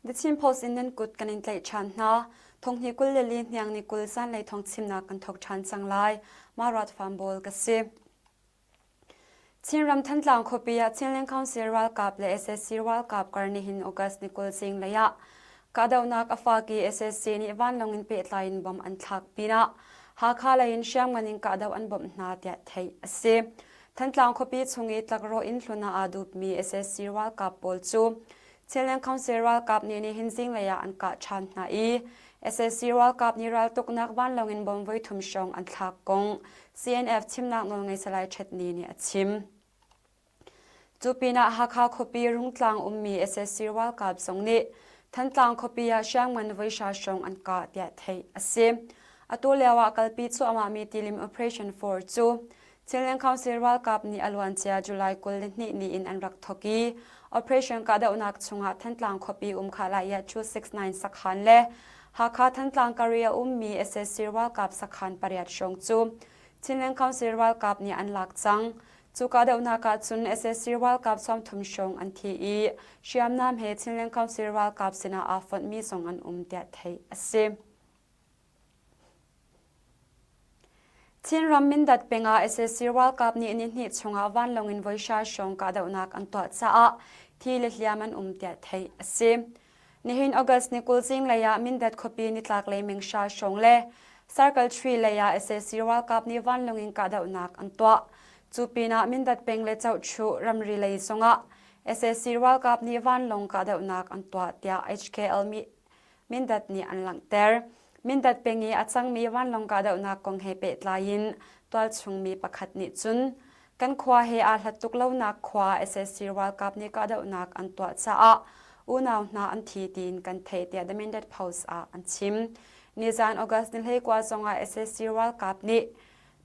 The Chin Post in nan kut kan in tlaih ṭhan hna. Thonghni 20 le li hniang ni 20 zanlei thawng chimnak kan thawk ṭhan cang lai. Marat Farm ka si. Chinram Thantlang khuapi ah Chinland Council ralkap le sac ralkap kar nihin August ni 20 zinglei ah kahdohnak a fak i sac nih vanlawng in pehtlai in bomb an thlak pinah Hakha lei in hriamngan in kahdoh an bawmh hna tiah theih a si. Thantlang khuapi chung i tlakrawh inn hlun ah aa dupmi sac ralkap pawl cu Chinland Council ralkap nih nihin zinglei ah an kah ṭhan hna i sac ralkap nih raltuknak vanlawng in bomb voithum hrawng an thlak kong CNF chimnak nawlngei Salai Htet Ni nih a chim. Cu pinah Hakha khuapi Rungtlang ummi sac ralkap zong nih Thantlang khuapi ah hriamngan voihra hrawng an kah tiah theih a si. Atu lio ah kalpi cuahmahmi tilim Operation 4 cu Chinland Council ralkap nih a luancia July 22 ni in an rak thawk i Operation kahdohnak chungah Thantlang khuapi um Khalaya 269 sakhan le Hakha Thantlang kari a ummi sac ralkap sakhan pariat hrawng cu Chinland Council ralkap nih an lak cang. Cu kahdohnak ah cun sac ralkap 30 hrawng an thi i hriamnam he Chinland Council ralkap sinah aa fonhmi zong an um tiah theih a si. Chinram Mindat peng ah sac ralkap nih nihnih chungah vanlawng in voihra hrawng kahdohnak an tuah caah thi le hliam an um tiah theih a si. Nihin August ni 20 zinglei ah Mindat khuapi nitlaklei Mingsha hrawng le Circle 3 lei ah sac ralkap nih vanlawng in kahdohnak an tuah. Cu pinah Mindat peng le Chohchuh ramri lei zongah sac ralkap nih vanlawng kahdohnak an tuah tiah HKL Mindat nih an langhter. Mindat peng i a cangmi vanlawng kahdohnak kong he pehtlai in tualchung mi pakhat nih cun kan khua he aa hlat tuk lonak khua sac ralkap nih kahdohnak an tuah caah unau hna an thi tiin kan theih tiah The Mindat Post ah an chim. Nizan August ni 19 zongah sac ralkap nih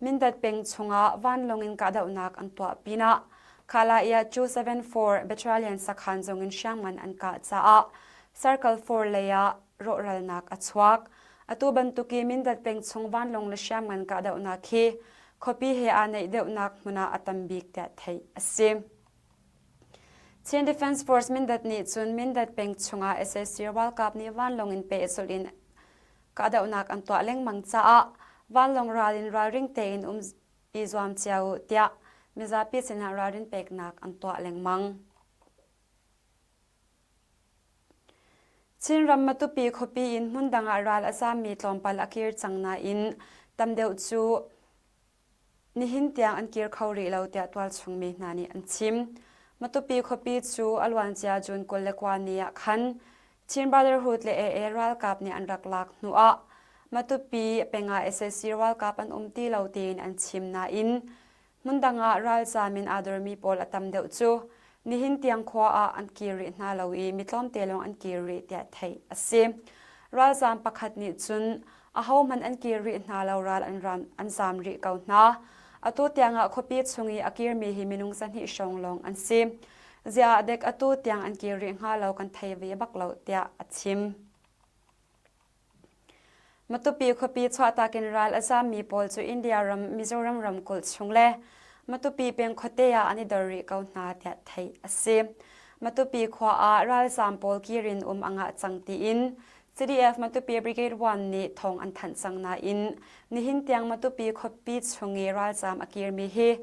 Mindat peng chungah vanlawng in kahdohnak an tuah pinah Khalaya 274 Battalion sakhan zongin hriamngan an kah caah Circle 4 lei ah rawhralnak a chuak. Atu bantuk i Mindat peng chung vanlawng le hriamngan kahdohnak hi khuapi he aa naih deuhnak hmun ah a tam bik tiah theih a si. Chin Defense Force Mindat nih cun Mindat peng chungah sac ralkap nih vanlawng in pehzulh in kahdohnak an tuah lengmang caah vanlawng ral in ralring tein um i zuam cio u tiah mizapi sinah ralrin peknak an tuah lengmang. Chinram Matupi khuapi in hmundang ah ral a zaammi tlawmpal a kir cang nain tam deuh cu Nihin tiang an kir kho rih lo tiah tualchung mi hna nih an chim. Matupi khuapi cu a luancia June 29 ni ah khan Chin Brotherhood le AA ralkap nih an rak lak hnu ah Matupi peng ah sac ralkap an um ti lo tiin an chim nain hmundang ah ralzaam in aa dormi pawl a tam deuh cu nihin tiang khua ah an kir rih hna lo i mi tlawmte lawng an kir rih tiah theih a si. Ralzaam pakhat nih cun ahohmanh an kir rih hna lo ral an, ram, an zaam rih ko hna. Atu tiangah khuapi chung i a kirmi hi minung 200 hrawng lawng an si. Ziah dek atu tiang an kir rih hnga lo kan thei ve bak lo tiah a chim. Matupi khuapi chuahtak in ral a zaammi pawl cu India ram Mizoram ramkulh chung le Matupi peng khuate ah an i dor rih ko hna tiah theih a si. Matupi khua ah ralzaam pawl kir in um a ngah cang tiin CDF Matupi Brigade 1 nih thawng an thanh cang nain nihin tiang Matupi khuapi chung i ralzaam a kirmi hi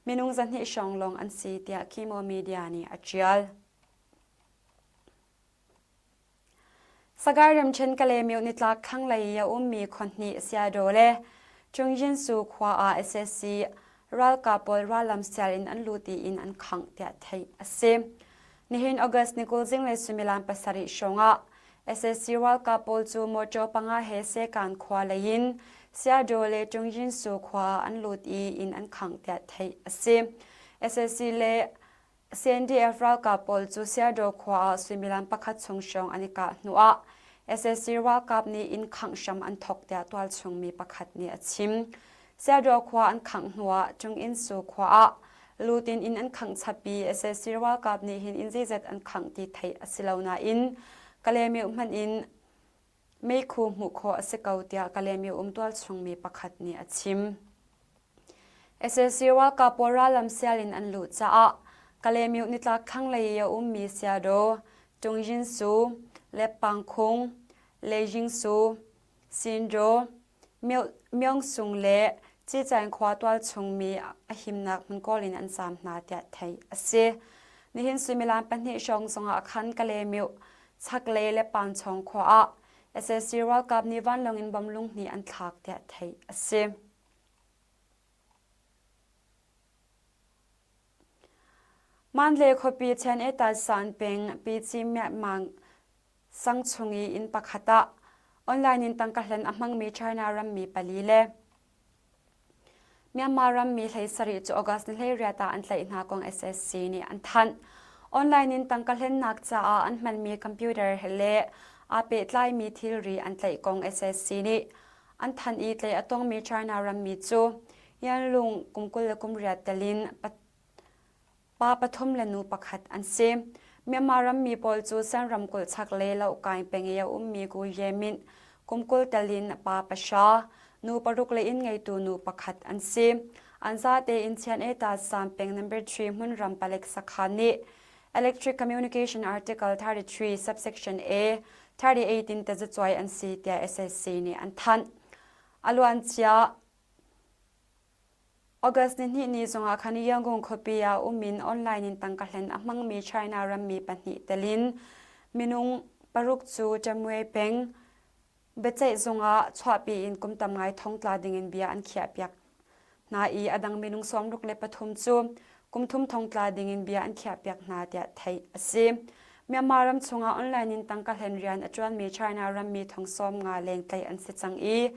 minung 200 hrawng lawng an si tiah Kimo Media nih a ṭial. Sagaing ramṭhen Kalaymyo nitlak thlanglei i a ummi khua hnih Siadaw le Chungjinsu khua ah sac ralkap pawl rallam sial in an lut i inn an khangh tiah theih a si. Nihin August ni 20 zinglei suimilam pasarih hrawng ah sac ralkap pawl cu mawṭaw panga he Sekan khua lei in Siadaw le Tungyinsu khua ah an lut i inn an khangh tiah theih a si. Sac le CNDF ralkap pawl cu Siadaw khua ah suimilam pakhat chung hrawng an i kah hnuah sac ralkap nih inn khangh hram an thawk tiah tualchung mi pakhat nih a chim. Siadaw khua an khangh hnuah Tungin-su khua ah lutin inn an khangh chap i sac ralkap nih hin inn zeizat an khangh ti theih a si lo nain Kalaymyo hmanh in meikhu hmuh khawh a si ko tiah Kalaymyo um tualchung mi pakhat nih a chim. Sac ralkap pawl rallam sial in an luh caah Kalaymyo nitlak thlanglei i a ummi Siadaw, Tungjinsu, Leppangkhung, Lejingsu, Sinjo, Myeongsung le Cicaing khua tualchung mi a himnak hmun kawl in an zaam hna tiah theih a si. Nihin suimilam pahnih hrawng zongah khan Kalaymyo chaklei le Panchong khua ah sac ralkap nih vanlawng in bomb lunghnih an thlak tiah theih a si. Mandalay khuapi Chan-e-Tasan peng Pici Myanmar sang chung i inn pakhat ah online in tangka hlen a hmangmi China rammi pali le Myanmar rammi 17 cu August ni 18 ah an tlaih hna kong SSC nih an thanh. Online in tangka hlennak caah an hmanmi computer he le aa pehtlaimi thilri an tlaih kong SSC nih an thanh i tlaih a tongmi China rammi cu Yanlung kum 28 tel in Pa pathum le nu pakhat an si. Myanmar rammi pawl cu Shan ramkulh chaklei Lohkaing peng i a ummi Gu Ye Mint kum 20 tel in pa pahra, nu paruk le inn ngeitu nu pakhat an si. An zate in Chian-e-ta San peng number 3 hmunram palek sakhan nih Electric Communication Article 33 subsection A 38 in tazacuai an si tiah SAC nih an thanh. A luancia August nihnih ni zongah khan Yangon khuapi ah um in online in tangka hlen a hmangmi China rammi pahnih tel in minung paruk cu Tamwe peng biaceih zung ah chuahpi in kum tam ngai thongtla dingin bia an khiahpiak hna i a dang minung 63 cu kum thum thongtla dingin bia an khiahpiak hna tiah theih a si. Myanmar ram chungah online in tangka hlen rian a ṭuanmi China rammi thong 50 leng tlaih an si cang i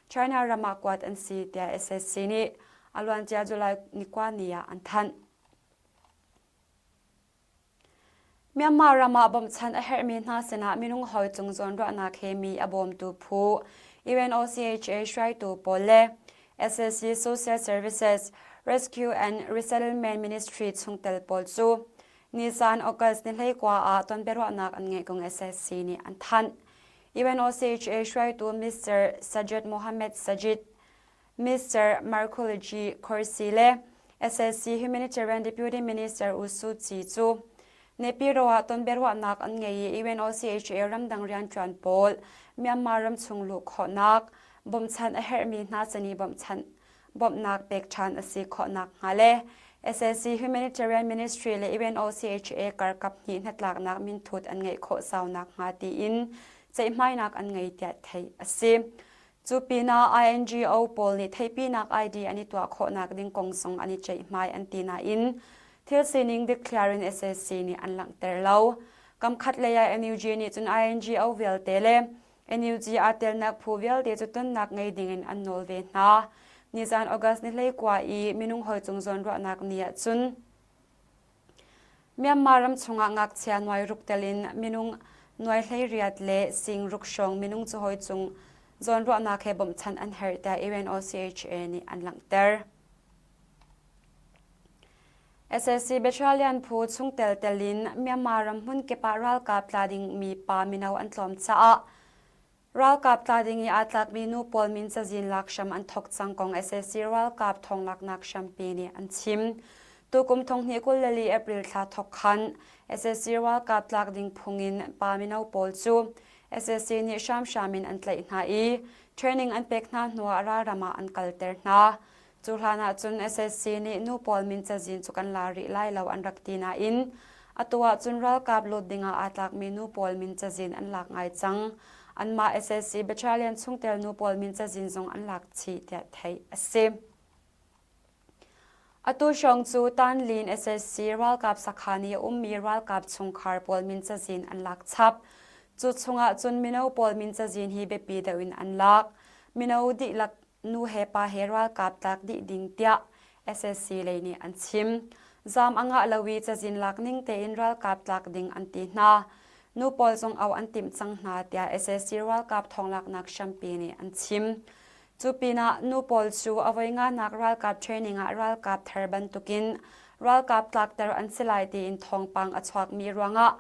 China ram ah kuat an si tiah SAC nih a luancia July ni kua ni ah an thanh. Myanmar ram ah bawmhchanh a herhmi hna sinah minung hawi cung zawnruahnak he mi a bawmtu phu UNOCHA hruaitu pawl le SAC Social Services Rescue and Resettlement Ministry chungtel pawl cu nizan August ni 19 ah tonbiaruahnak an ngeih kong SAC nih an thanh. UNOCHA hruaitu Mr. Sajid Mohammed Sajid, Mr. Marcology Corsi le SAC Humanitarian Deputy Minister U Suu Kyi cu Naypyidaw ah tonbiaruahnak an ngei i UNOCHA ramdang rianṭuan pawl Myanmar ramchung luh khawhnak, bawmhchanh a herhmi hna sin i bawmhchanh bawmhnak pek ṭhan a si khawh nakhnga le sac Humanitarian Ministry le UNOCHA karkap hnih hnatlaknak minthut an ngeih khawh sau nakhnga tiin ceihmainak an ngei tiah theih a si. Cu pinah INGO pawl nih theihpinak ID an i tuah khawhnak ding kong zong an i ceihmai an ti nain thil sining dikthliar in sac nih an langhter lo. Kamkhat lei ah NUG nih cun INGO vialte le NUG aa telnak phu vialte cu tonnak ngei dingin an nawl ve hna. Nizan August ni 19 i minung hawi cung zawnruahnak ni ahcun Myanmar ram chungah ngakchia nuai ruk tel in minung nuai 18 le sing ruk hrawng minung cu hawi cung zawnruahnak he bawmhchanh an herh tiah UNOCHA nih an langhter. Sac Battalion phu chungtel tel in Myanmar ram hmunkip ah ralkap tla dingmi pa mino an tlawm caah ralkap tla ding i aa tlakmi nu pawl min cazin lak hram an thawk cang kong sac ralkap thawnglaknak hrampi nih an chim. Tukum 2024 April thla thawk khan sac ralkap tlak ding phung in pa mino pawl cu sac nih hramhram in an tlaih hna i training an pek hna hnuah ralram ah an kalter hna. Cu hlan ahcun sac nih nu pawl min cazin cu kan la rih lai lo an rak ti nain atu ahcun ralkap lut dingah aa tlakmi nu pawl min cazin an lak ngai cang. Anmah sac battalion chungtel nu pawl min cazin zong an lak chih tiah theih a si. Atu hrawng cu Tanlin sac ralkap sakhan i a ummi ralkap chungkhar pawl min cazin an lak chap. Cu chungah cun mino pawl min cazin hi biapi deuh in an lak. Mino dihlak nu he pa he ralkap tlak dih ding tiah SSC lei nih an chim. Zaam a ngah lo i cazin lak ning tein ralkap tlak ding an ti hna. Nu pawl zong au an timh cang hna tiah SSC ralkap thawnglaknak hrampi nih an chim. Cu pinah nu pawl cu a voi nganak ralkap training ah ralkap thar bantukin ralkap tlakter an si lai tiin thawngpang a chuakmi ruangah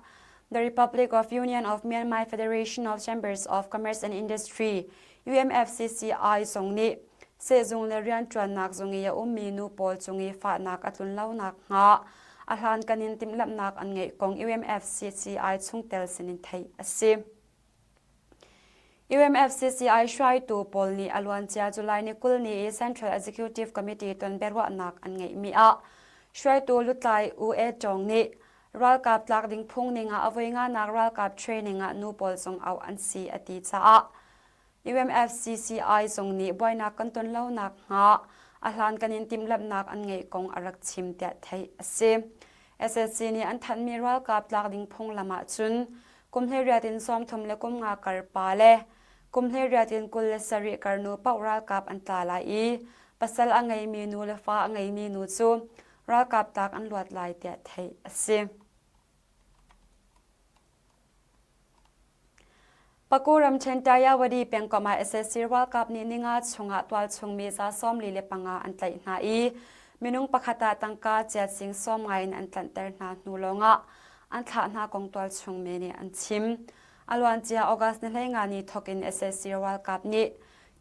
The Republic of Union of Myanmar Federation of Chambers of Commerce and Industry UMFCCI zong nih sehzung le rianṭuannak zung i a ummi nu pawl cung i fahnak a tlun lo nakhnga a hlankan in timhlamhnak an ngeih kong UMFCCI chungtel sinin theih a si. UMFCCI hruaitu pawl nih a luancia July ni 20 ni i Central Executive Committee ton biaruahnak an ngeihmi ah hruaitu lutlai U E Tawng nih ralkap tlak ding phung ning ah a voi nganak ralkap training ah nu pawl zong auh an si a ti caah UMFCCI zong nih buainak kan ton lo nakhnga a hlankan in timhlamhnak an ngeih kong a rak chim tiah theih a si. SSC nih an thanhmi ralkap tlak ding phunglam ahcun kum 18 in 30 le kum nga kar pa le kum 18 in 27 kar nu paoh ralkap an tla lai i pasal a ngeimi nu le fa a ngeimi nu cu ralkap tlak an luat lai tiah theih a si. Paku ramṭhen Tayawadi pengkomh ah sac ralkap nih ninga chungah tualchung mi za 45 an tlaih hna i minung pakhat ah tangka ciat sing sawm ngai in an tlanhter hna hnu lawngah an thlah hna kong tualchung mi nih an chim. A luancia August ni 15 ni thawk in sac ralkap nih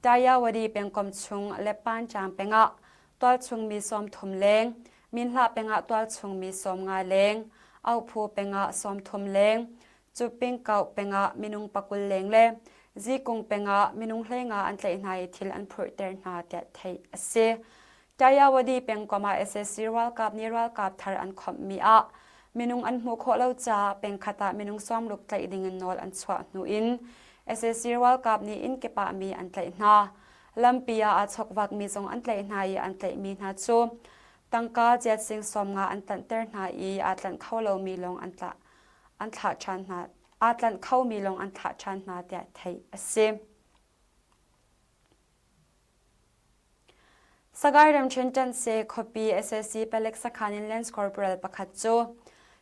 Tayawadi pengkomh chung Lepanchang pengah tualchung mi 30 leng, Minhlah pengah tualchung mi 50 leng, Auhphu pengah 30 leng, Cupingkauh pengah minung pakul leng le Zikung pengah minung 15 an tlaih hna i thil an phurhter hna tiah theih a si. Tayawadi pengkomh ah sac ralkap nih ralkap thar an khawmhmi ah minung an hmuh khawh lo caah pengkhat ah minung sawmruk tlaih ding in nawl an chuah hnu in sac ralkap nih inn kip ah mi an tlaih hna. Lampi ah aa chokvakmi zong an tlaih hna i an tlaihmi hna cu tangka ciat sing 50 an tlanhter hna i aa tlanh kho lomi lawng an tlah. An thlah ṭhan hna aa tlanh khomi lawng an thlah ṭhan hna tiah theih a si. Sagaing ramṭhen Ṭanhse khuapi sac palek sakhan in Lance Corporal pakhat cu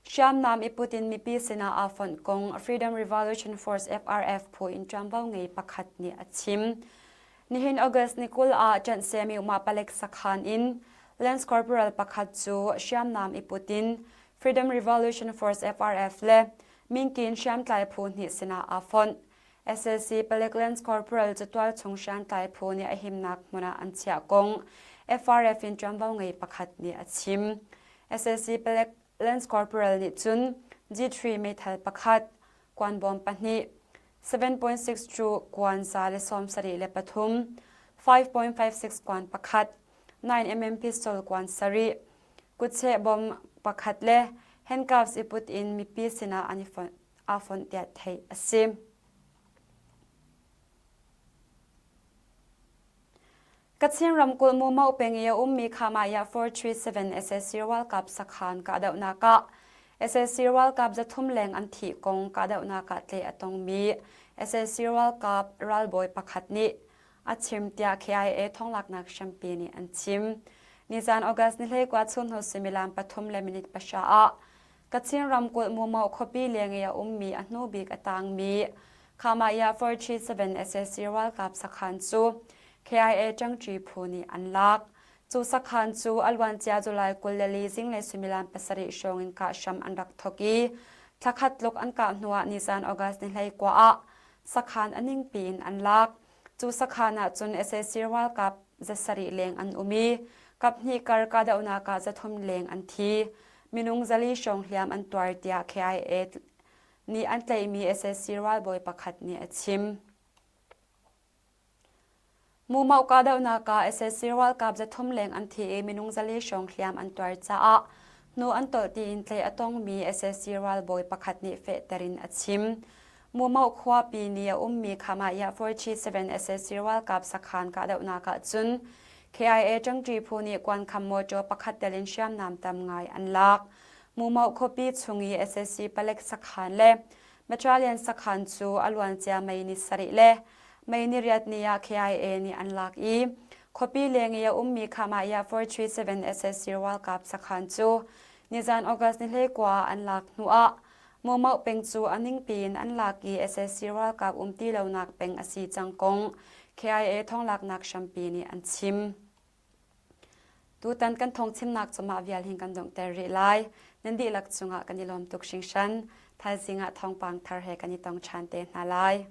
hriamnam i put in mipi sinah aa fonh kong Freedom Revolution Force FRF phu in ṭuanvo ngei pakhat nih a chim. Nihin August ni 20 ah Ṭanhse Myuhmah palek sakhan in Lance Corporal pakhat cu hriamnam i put in Freedom Revolution Force FRF le Minkin hriamtlai phu hnih sinah aa fonh. SLC palek Lance Corporal cu tualchung hriamtlai phu nih a himnak hmun ah an chiah kong FRF in ṭuanvo ngei pakhat nih a chim. SLC palek Lance Corporal nih cun G3 meithal pakhat, kuanbawm pahnih, 7.6 cu kuan 173, 5.56 kuan pakhat, 9mm pistol kuan sarih, kutcheh bom pakhat le handcuffs i put in mipi sinah an i fonh, aa fonh tiah theih a si. Kachin ramkulh Mumau peng i a ummi Khamaya 437 sac ralkap sakhan kahdohnak ah sac ralkap 300 leng an thih kong kahdohnak ah tleh a tongmi sac ralkap ralbawi pakhat nih a chim tiah KIA thonglaknak hrampi nih an chim. Nizan August ni 19 chunhnu suimilam pathum le minute pahra ah Kachin ramkulh Mumo khuapi leng i a ummi a hnu bik a tangmi Khamaya 437 sac ralkap sakhan cu KIA ṭangṭi phu nih an lak. Cu sakhan cu a luancia July 24 zinglei suimilam pasarih hrawng in kah hram an rak thawk i thlakhat tluk an kah hnuah nizan August ni 19 ah sakhan a ningpi in an lak. Cu sakhan ah cun sac ralkap 700 leng an um i kaphnih kar kahdohnak ah 300 leng an thi. Minung 400 hrawng hliam an tuar tiah KIA nih an tlaihmi sac ralbawi pakhat nih a chim. Mumauh kahdohnak ah sac ralkap 300 leng an thi i minung 400 hrawng hliam an tuar caah hnu an tolh tiin tlaih a tongmi sac ralbawi pakhat nih fehter in a chim. Mumauh khuapi nih a ummi Khamah 437 sac ralkap sakhan kahdohnak ah cun KIA ṭangṭi phu nih kuankham mawṭaw pakhat tel in hriamnam tam ngai an lak. Mumauh khuapi chung i sac palek sakhan le battalion sakhan cu a luancia May ni sarih le May ni riat ni ah KIA nih an lak i khuapi leng i a ummi Khamah 437 sac ralkap sakhan cu nizan August ni 19 ah an lak hnuah Mawmauh peng cu a ningpi in an lak i sac ralkap um ti lonak peng a si cang kong KIA thonglaknak hrampi nih an chim. Tutan kan thawngchimnak cu mah vial hin kan donghter rih lai. Nan dihlak cungah kan i lawm tuk hringhran. Thaizing ah thawngpang thar he kan i tong ṭhan te hna lai.